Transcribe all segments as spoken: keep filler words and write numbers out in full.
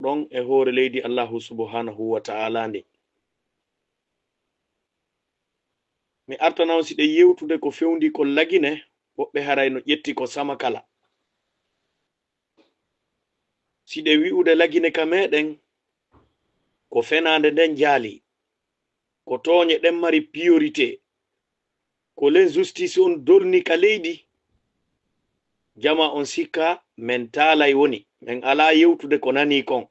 ɗon e hoore leydi Allahu subhanahu wa ta'ala ndi. Mi artana on si ɗe yewtude ko fewndi ko lagine, woɓɓe haray no ƴetti ko sama kala. Si ɗe wi'ude lagine ka meɗen, ko fenaande nden jaali, ko tooñe ɗen mari priorité, ko l'injustice on dolni ka leydi, jama on sikka men taalay woni, men alaa yewtude ko nanii kon.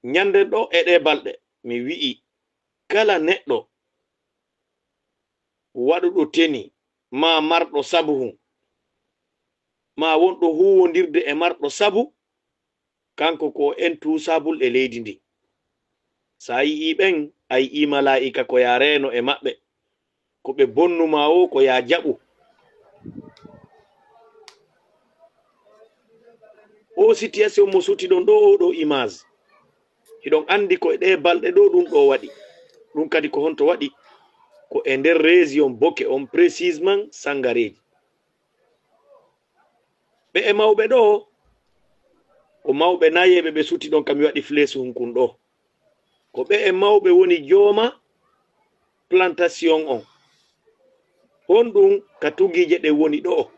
Ñanden ɗo e ɗee balɗe, mi wi'i kala neɗɗo waɗuɗo teni, maa marɗo sabu hun, maa wonɗo huuwondirde e marɗo sabu, kanko ko intouchable e leydi ndi. Sa yi'ii ɓen, a yi'ii malaa'ika ko yaa reeno e maɓɓe. Ko ɓe bonnu maa o, ko yaa jaɓu. O situation mo suti ɗon ɗo, o ɗo image. Hiɗon anndi ko e ɗee balɗe ɗo ɗum ɗo waɗi. Ɗum kadi ko honto waɗi? Ko e nder région Boke on, précisément Sangareeji. Ɓe e mawɓe ɗo, ko mawɓe nayeeɓe ɓe suti ɗon, ka mi waɗi flèche hunkun ɗo. Ko ɓe e mawɓe woni jooma plantation on. Honɗum ka tugiije ɗen woni ɗo?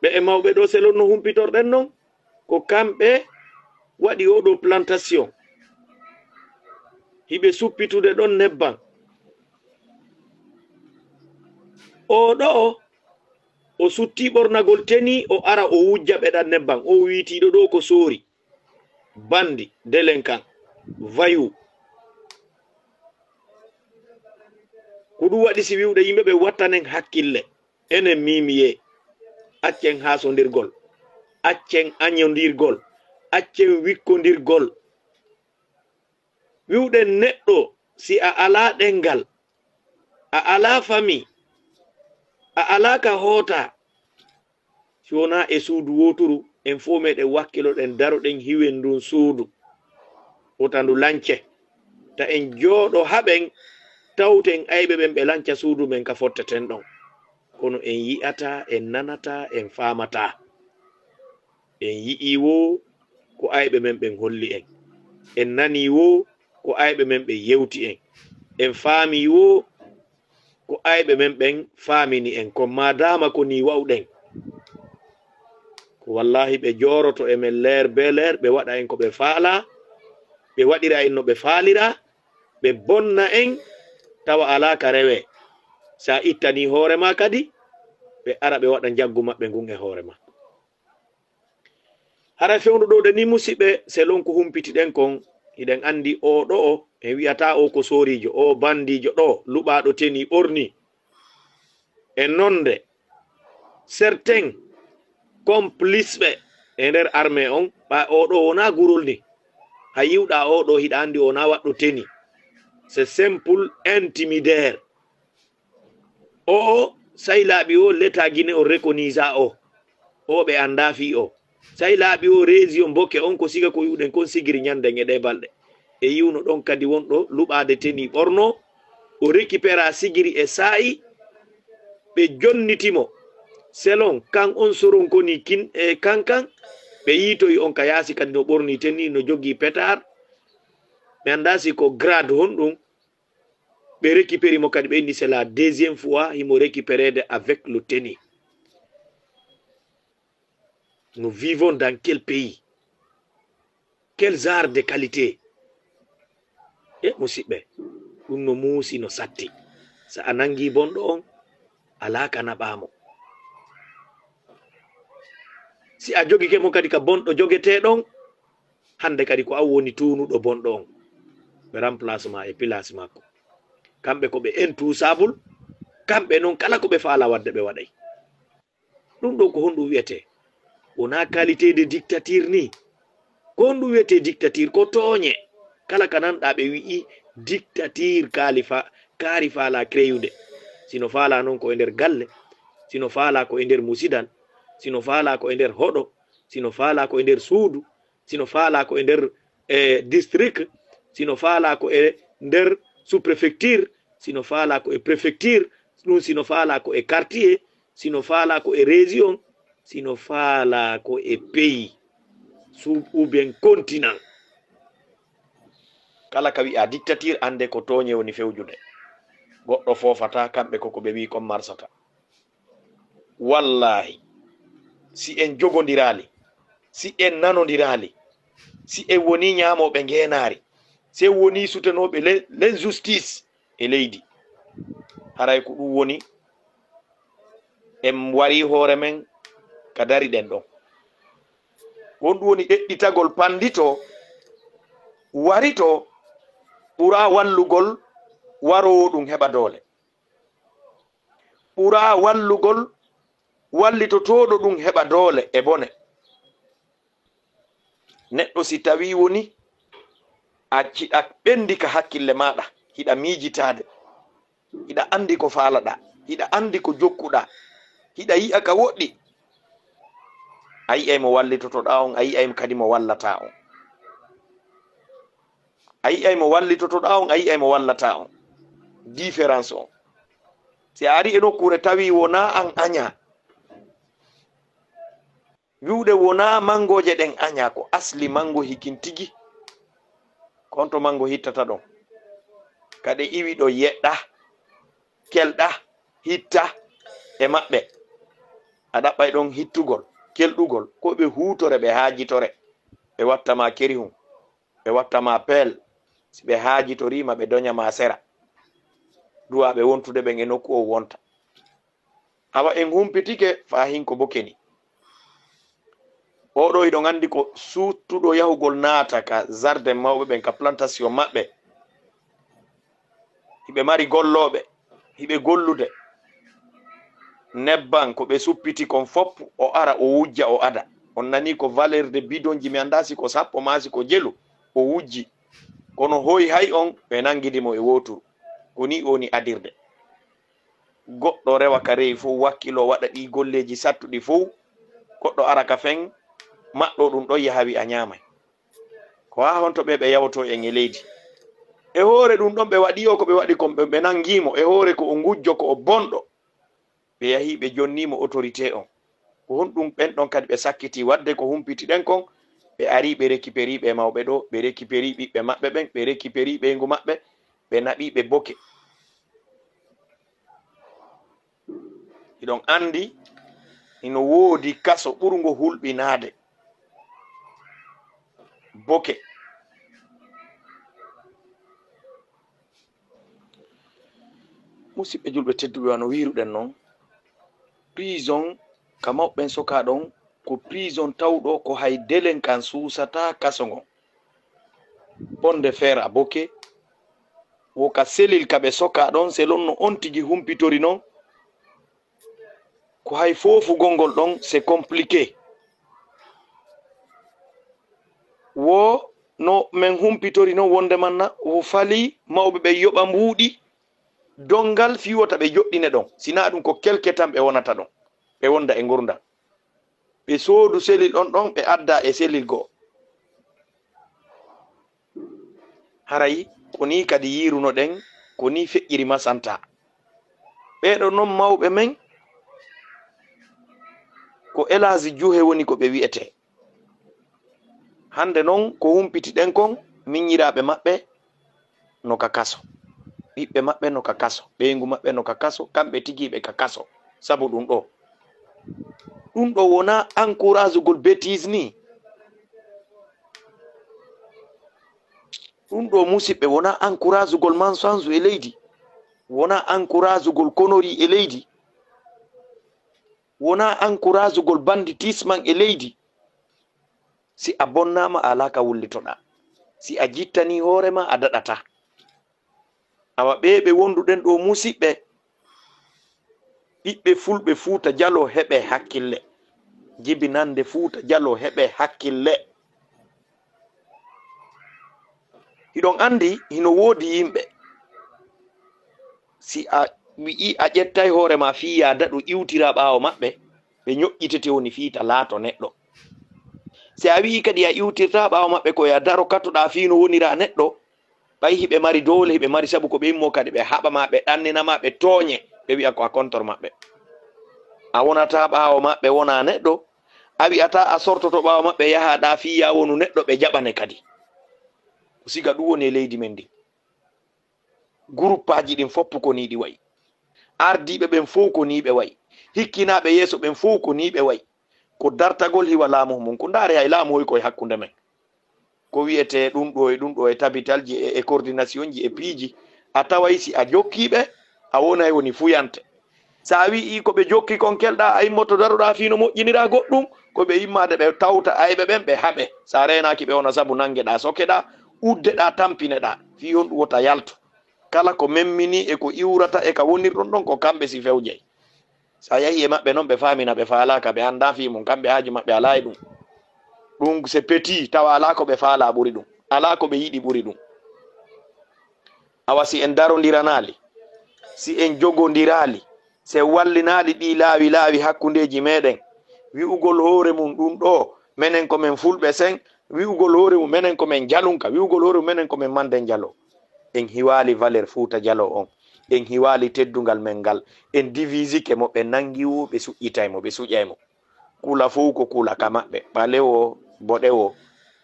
Ɓe e mawɓe ɗo, selon no humpitorɗen non, ko kamɓe waɗi oɗo plantation. Hiɓe suppitude ɗon nebban. O ɗo, o sutti ɓornagol teni, o ara o wujja ɓe ɗan nebban. O wiitiiɗo ɗo ko soori, bandi, délinquant, voyou. Ko ɗum waɗi si wi'ude yimɓe ɓe wattanen hakkille. Enen mimiye, accen haasondirgol, accen añondirgol, accen wikkondirgol. Wi'uɗen neɗɗo, si a alaa ɗenngal, a alaa famii, a alaa ka hoota, si wonaa e suudu wooturu, en fof meɗen wakkiloɗen, daroɗen hiwen ndun suudu, wota ndu lance. Ta en jooɗo haɓen, tawten ayɓe ɓen ɓe lanca suudu men ka fotteten ɗon. Kono en yi'ataa, en nanataa, en faamataa. En yi'ii woo ko ayɓe men ɓen holli en. En nanii woo ko ayɓe men ɓen yewti en. En faamii woo ko ayɓe men ɓen faamini en kon. Maadaama ko nii wa'uɗen, ko wallaahi ɓe jooroto e men leer bee leer, ɓe waɗa en ko ɓe faalaa, ɓe waɗira en no ɓe faaliraa, ɓe bonna en, tawa alaa ka rewee. Si a ittanii hoore maa kadi, ɓe ara ɓe waɗa njaggu maɓɓe ngun e hoore maa. Hara fewndo ɗo de ni, musiɓɓe, selon ko humpitiɗen kon, hiɗen anndi o ɗo o, en wi'ataa o ko sooriijo, o bandiijo ɗo, luɓaaɗo teni ɓorni. E nonde, certains complice ɓe e nder armée on, ɓa o ɗo wonaa gurol ni. Hay yi'uɗaa o ɗo, hiɗa anndi o na waɗɗo teni. C'est simple intimidaire. O, o, saylaaɓi o, l'État Guinée o reconnaît o. O ɓe anndaa fii o. Saylaaɓi o, région Boke on, ko siga ko yi'uɗen kon sigiri ñanden e ɗee balɗe. E yi'uno ɗon kadi wonɗo luɓaade teni ɓorno, o récupéra sigiri e saa'i, ɓe jonniti mo. Selon kan on soron koni kin e kan kan, ɓe yiitoyi on ka yaasi kadi no ɓorni teni, no jogii pétard. Mi anndaa si ko grade honɗum. Ɓe récupéri mo kadi, ɓe inni c'est la deuxième fois himo récupérede avec le tenue. Nous vivons dans quel pays? Quel genre de qualité? E musiɓɓe, ɗum no muusi, no satti. So a nanngi bonɗo on, alaa ka naɓaa mo. Si a jogike mo kadi ka bonɗo jogetee ɗon, hannde kadi ko an woni tuunuɗo bonɗo on. Ɓe remplace ma e place makko. Kamɓe ko ɓe intouchable, kamɓe non kala ko ɓe faala waɗde ɓe waɗay. Ɗum ɗo ko honɗum wi'etee? Wonaa qualité de dictature ni? Ko honɗum wi'etee dictature? Ko tooñe. Kala ka nanɗaa ɓe wi'i dictature kaali fa-, kaari faalaa créyude. Sino faalaa non ko e nder galle, sino faalaa ko e nder musidal, sino faalaa ko e nder hoɗo, sino faalaa ko e nder suudu, sino faalaa ko e nder, eh, district, sino faalaa ko e nder sous-préfecture, sino faalaa ko e préfecture, ɗum sino faalaa ko e quartier, sino faalaa ko e région, Sino faalaa ko e pays sous ou bien continent. Kala ka wi'aa dictature, annde ko tooñe woni fewjude. Goɗɗo foofataa, kamɓe ko ko ɓe wi'i kon marsata. Wallaahi, si en jogondiraali, si en nanondiraali, si en wonii ñaamooɓe ngeenaari, si en wonii sutenooɓe le-, l'injustice e leydi, haray ko ɗum woni en warii hoore men ka dariɗen ɗon. Won ɗum woni ɗeɗɗitagol panndito, warito, ɓuraa wallugol waroowo ɗum heɓa doole. Ɓuraa wallugol wallitotooɗo ɗum heɓa doole e bone. Neɗɗo si tawii woni a, hiɗa ɓenndi ka hakkille maaɗa, hiɗa miijitaade, hiɗa anndi ko faalaɗaa, hiɗa anndi ko jokkuɗaa, hiɗa yi'a ka woɗɗi, a yi'ay mo wallitotoɗaa on, a yi'ay kadi mo wallataa on. A yi'ay mo wallitotoɗaa on, a yi'ay mo wallataa on. Différence on. Si a arii e nokkuure tawii wonaa an añaa, wi'ude wonaa manngooje ɗen añaa, ko asli manngo hikin tigi. Ko honto manngo hittata ɗon? Ka ɗe iwi ɗon yeɗɗa, kelɗa, hitta e maɓɓe. A ɗaɓɓay ɗon hittugol, kelɗugol, ko ɓe huutore, ɓe haajitore, ɓe watta ma kerihun, ɓe watta ma peel. Si ɓe haajitoriima, ɓe doña ma sera. Duwaaɓe wontude ɓen e nokku o wonta. Awa en humpitike faa hin ko boke ni. Oɗo hiɗon anndi ko suuttuɗo yahugol naata ka jardin mawɓe ɓen, ka plantation maɓɓe. Hiɓe mari gollooɓe, hiɓe gollude. Nebban ko ɓe suppiti kon fof, o ara, o wujja, o ada. On nanii ko valeur de bidonji, mi anndaa si ko sappo maa si ko jelu, o wujji. Kono hoy hay on, ɓe nanngidi mo e wooturu. Ko nii o woni adirde. Goɗɗo rewa ka rewi fow, wakkiloo waɗa ɗii golleeji sattuɗi fow, goɗɗo ara ka fen, maɗɗoo ɗum ɗon, yaha wi'a ñaamay. Ko haa honto ɓe, ɓe yawtoo en e leydi? E hoore ɗum ɗon ɓe waɗi o ko ɓe waɗi kon, ɓe, ɓe nanngii mo, e hoore ko o ngujjo, ko o bonɗo. Ɓe yahii, ɓe jonnii mo autorité on. Ko honɗum ɓen ɗon kadi ɓe sakkitii waɗde ko humpitiɗen kon? Ɓe arii, ɓe récupérii ɓe mawɓe ɗoo, ɓe récupérii ɓiɓɓe maɓɓe ɓen, ɓe récupérii ɓeyngu maɓɓe, ɓe naɓii ɓe boke. Hiɗon anndi hino woodi kaso ɓurngo hulɓinaade boke. Musiɓɓe julɓe tedduɓe, wano wiiruɗen non, prison ka mawɓe ɓen sokaa ɗon, ko prison tawɗo ko hay delenkan suusataa kaso ngon. Pomme de terre à boke, wo ka cellule ka ɓe sokaa ɗon, selon no on tigi humpitori non, ko hay foofugol ngol ɗon, c'est compliqué. Wo no men humpitori non, wonde manna wo fali mawɓe ɓe yoɓa mbuuɗi donngal fii wota ɓe joɗɗine ɗon, si naa ɗum ko kelke tan ɓe wonata ɗon, ɓe wonda e ngurndan. Ɓe soodu cellule on ɗon, ɓe adda e cellule goo. Haray ko nii kadi yiirunoɗen, ko nii feƴƴiri masanta. Ɓeeɗo non mawɓe men, ko El Hadji Juhe woni ko ɓe wi'etee. Hannde non ko humpitiɗen kon, miñiraaɓe maɓɓe no ka kaso, ɓiɓɓe maɓɓe no ka kaso, ɓeyngu maɓɓe no ka kaso, kamɓe tigi ɓe ka kaso. Sabu ɗum ɗoo, ɗum ɗoo wonaa encouragugol bêtise nii. Ɗum ɗoo, musiɓɓe, wonaa encouragugol mensonge e leydi, wonaa encouragugol connerie e leydi, wonaa encouragugol banditisme e leydi. Si a bonnaama, a alaa ka wullitoɗaa. Si a jittanii hoore maa, a daɗataa. Awa ɓee ɓe wonduɗen ɗoo, musiɓɓe, ɓiɓɓe fulɓe Fuuta Jaloo, heɓee hakkille. Jibinannde Fuuta Jaloo, heɓee hakkille. Hiɗon anndi hino woodi yimɓe, si a wi'ii a ƴettay hoore maa fii yaa daɗo iwtiraa ɓaawo maɓɓe, ɓe ñoƴƴitete woni fii ta laato neɗɗo. Si a wi'ii kadi a iwtirtaa ɓaawo maɓɓe, ko yaa daro katoɗaa fii no woniraa neɗɗo, ɓay hiɓe mari doole, hiɓe mari sabu ko ɓe immoo kadi ɓe haɓa maa, ɓe ɗannina maa, ɓe tooñe, ɓe wi'a ko a contre maɓɓe. A wonataa ɓaawo maɓɓe wonaa neɗɗo. A wi'ataa a sortoto ɓaawo maɓɓe yahaɗaa fii yaa wonu neɗɗo ɓe jaɓane kadi. Ko siga ɗum woni e leydi men ndin. Guruppaaji ɗin fof ko nii ɗi wayi. Ardiiɓe ɓen fof ko nii ɓe wayi. Hikkinaaɓe yeeso ɓen fof ko nii ɓe wayi. Ko dartagol hiwa laamu mum. Ko ndaare hay laamu hoy koye hakkunde men. Ko wi'etee ɗum ɗo e ɗum ɗo e tabitalji e, e coordinationji e piiji. A taway si a jokkii ɓe, a wonay woni fuyante. So a wi'ii ko ɓe jokki kon kelɗaa, a immoto daroɗaa fii no moƴƴiniraa goɗɗum, ko ɓe immaade ɓe tawta ayɓe ɓen ɓe haɓe. So a reenaaki ɓe wona sabu nanngeɗaa, sokeɗaa, uddeɗaa, tampineɗaa. Fii honɗum wota yaltu? Kala ko memminii e ko iwrata e ka wonirɗon ɗon, ko kamɓe si fewjay. So a yahii e maɓɓe non, ɓe faamina, ɓe faalaaka, ɓe anndaa fii mum, kamɓe haaju maɓɓe alaa e ɗum. Ɗum c'est petit, tawa alaa ko ɓe faalaa ɓuri ɗum, alaa ko ɓe yiɗi ɓuri ɗum. Awa si en darondiranaali, si en jogondiraali, si en wallinaali ɗii laawi laawi hakkundeeji meɗen, wi'ugol hoore mum ɗum ɗo, menen ko men fulɓe sen, wi'ugol hoore mum menen ko men jalunka, wi'ugol hoore mum menen ko men manden jalo. En hiwaali valeur Fuuta Jaloo on. En hiwaali teddungal men ngal. En divisike mo, ɓe nangi wo, ɓe suƴƴitay mo, ɓe suƴay mo. Kula fow ko kula ka maɓɓe. Ɓalewo, boɗewo.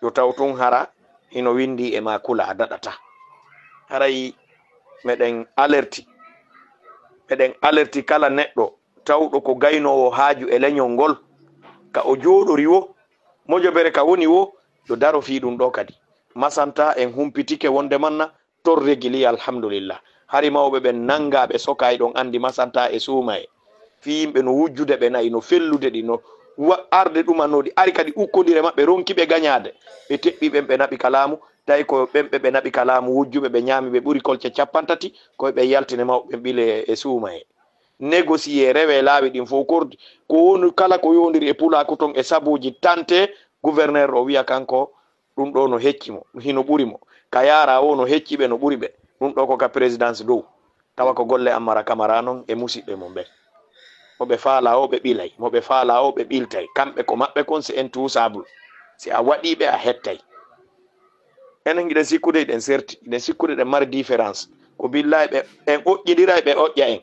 Yo taw tun hara hino windi e ma kula a daɗata. Haray meɗen alerti. Meɗen alerti kala neɗɗo tawɗo ko gaynoowo haaju e leñol ngol. Ka o jooɗori wo, mojobere ka woni wo, yo daro fii ɗum ɗo kadi. Masanta en humpitike wonde manna, torregi li, alhamdulillah. Hari mawɓe ɓen nanngaa ɓe sokaa e ɗon anndi Masanta e suumaye. Fii yimɓe no wujjude ɓe na'i, no fellude ɗi, no wa-, arde ɗumanoo ɗi, ari kadi ukkodire maɓɓe ronki ɓe gañaade. Ɓe teɓɓi ɓen ɓe naɓi ka laamu, tawi ko ɓen ɓe ɓe naɓi ka laamu wujjuɓe ɓe ñaami ɓe ɓuri kolce cappanɗe tati, koye ɓe yaltine mawɓe ɓen ɓile e suumaye. Négocier, rewe laawi ɗin fow kordi. Ko woni kala ko yowndiri e pulaaku ton e sabuuji tante, gouverneur o wi'a kanko ɗum ɗo no hecci mo, hino ɓuri mo. Ka yaara o no hecci ɓe, no ɓuri ɓe. Ɗum ɗo ko ka présidence dow. Tawa ko golle Ammara Kamara non e musiɓɓe mum ɓen. Mo ɓe faala o ɓe ɓilay, mo ɓe faala o ɓe ɓiltay. Kamɓe ko maɓɓe kon, c'est intouchable. Si a waɗii ɓe, a hettay. Enen hiɗen sikkude hiɗen serti, hiɗen sikkude hiɗen mari différence. Ko billahi ɓe, en oƴƴindiray ɓe oƴƴa en.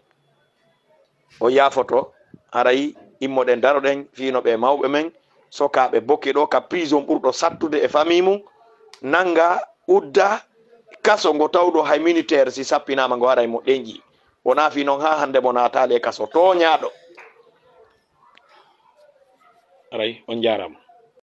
O yaafoto, haray immoɗen daroɗen fii no ɓe mawɓe men, sokaaɓe bokke ɗo ka prison ɓurɗo sattude e famille mum, nannga, udda, kaso ngo tawɗo hay militaire si sappinaama ngo haray mo ɗenƴi. Wonaa fii non haa hannde mo naataali e kaso tooñaaɗo. Haray on njaaraama.